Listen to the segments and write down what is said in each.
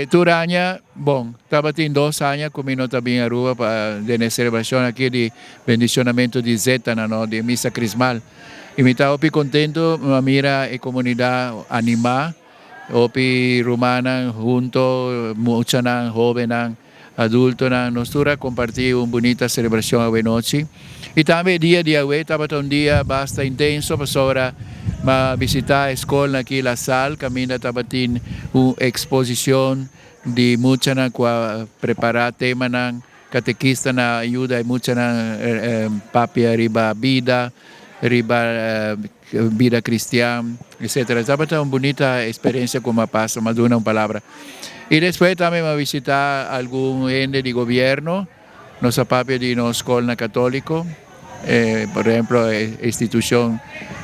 Tur aña, bon, tabatin 2 aña ku mi no ta bin Aruba pa den e selebrashon aki di bendicionamento di zetanan, no, di misa crismal. I mi ta hopi contento mi a mira e comunidad anima, hopi rumannan hunto, muchanan, hobennan, adultonan, nos tur a comparti un bunita celebracion awe nochi. Y tambe e dia di awe tabata un dia basta intenso pasobra m'a visita e scolnan aki La Salle caminda tabatin un exposicion di muchanan cu a prepara temanan. Katekistanan a yuda e muchanan papia riba bida, riba bida kristian, etcetera. Tabata un bunita eksperensia ku mi a pasa, mi a duna un palabra. I despues tambe mi a visita algun hende di gobierno, nos a papia di nos skolnan katoliko, por ehemplo e institushon,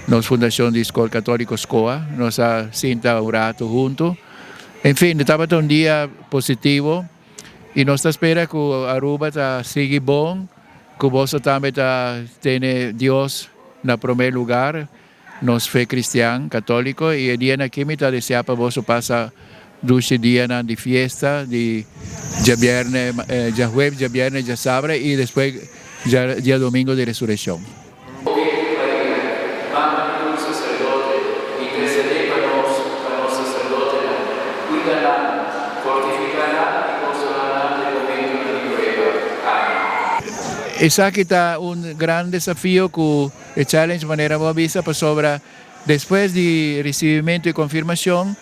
nos fundashon di skol katoliko SKOA, nos a sinta un rato huntu. En fin, tabata un dia positivo. Y nos ta spera cu Aruba ta sigui bon, cu boso tambe ta tene Dios na prome lugar, nos fe cristian catolico, y e dianan aki mi ta desea pa boso pasa dushi dianan di fiesta di djabierne, djahueves, djabierne, djasabra y despues djadomingo di resureccion. O Virgen Maria, Mama di tur saserdote, intersedé pa nos, pa nos saserdotenan. Kuida nan, fortifiká nan i konsolá nan den momentunan di prueba. Amen. Esaki ta un gran desafio ku e challenge manera bo a bisa pasobra despues di risibimentu i konfirmashon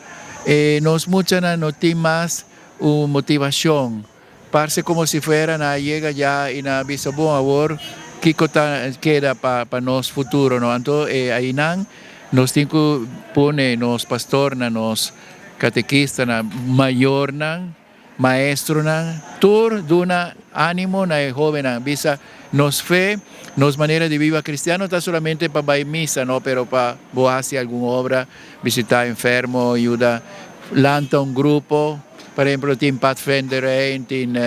e nos muchanan no tin mas un motivashon. Parse como si fuera nan a yega ya y nan a bisa bon awor kico ta keda pa pa nos futuro no anto e ainan nos tin cu pone nos pastornan nos catequistanan mayornan maestronan tur duna animo na e hobennan bisa nos fe nos manera di biba cristiano ta solamente pa bay misa no pero pa bo haci algun obra Visitá enfermo, yuda lanta un grupo. Por ehemplo tin Padvinderij, tin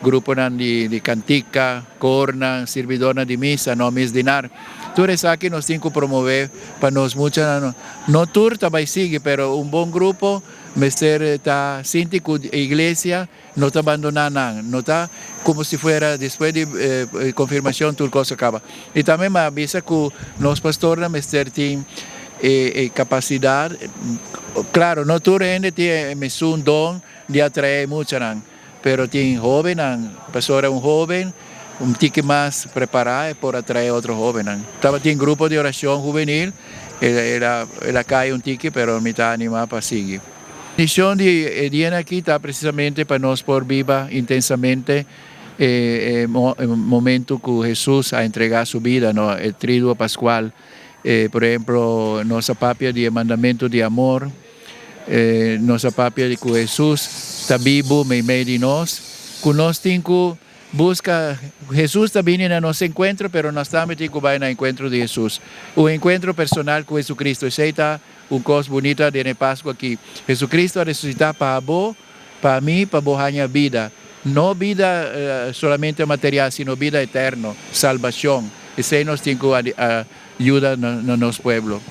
gruponan di kantika, kornan, sirbidornan di misa, no misdinar. Tur esaki nos tin ku promové pa nos muchanan. No tur ta bai sigui, pero un bon grupo mester ta sinti ku e iglesia no ta bandoná nan. No ta komo si fuera despues di konfirmashon tur kos a kaba. I tambe mi a bisa ku nos pastornan mester tin e kapasidat, klaro no tur hende tin e mesun don di atraé muchanan, pero tin hóbennan, pasobra un hóben un tiki mas prepará e por atraé otro hóbennan. Tabatin grupo di orashon hubenil, el a kai un tiki pero mi ta animá pa sigui. Misión di e dianan aki ta precisamente pa nos por biba intensamente e momento cu Hesus a entrega su bida, no, e Triduo Pascual. Por ehemplo, nos a papia di e mandamento di amor, nos a papia di cu Hesus ta bibu meimei di nos, cu nos tin cu Buska, Hesus ta bini na nos enkuentro, pero nos tambe tin ku bai na enkuentro di Hesus. Un enkuentro personal ku Hesucristo. Esei ta un kos bunita den e Pasku aki. Hesucristo a resusitá pa bo, pa mi, pa bo haña bida. No bida solamente material, sino bida eterno, salbashon. Esei nos tin ku yuda na nos pueblo.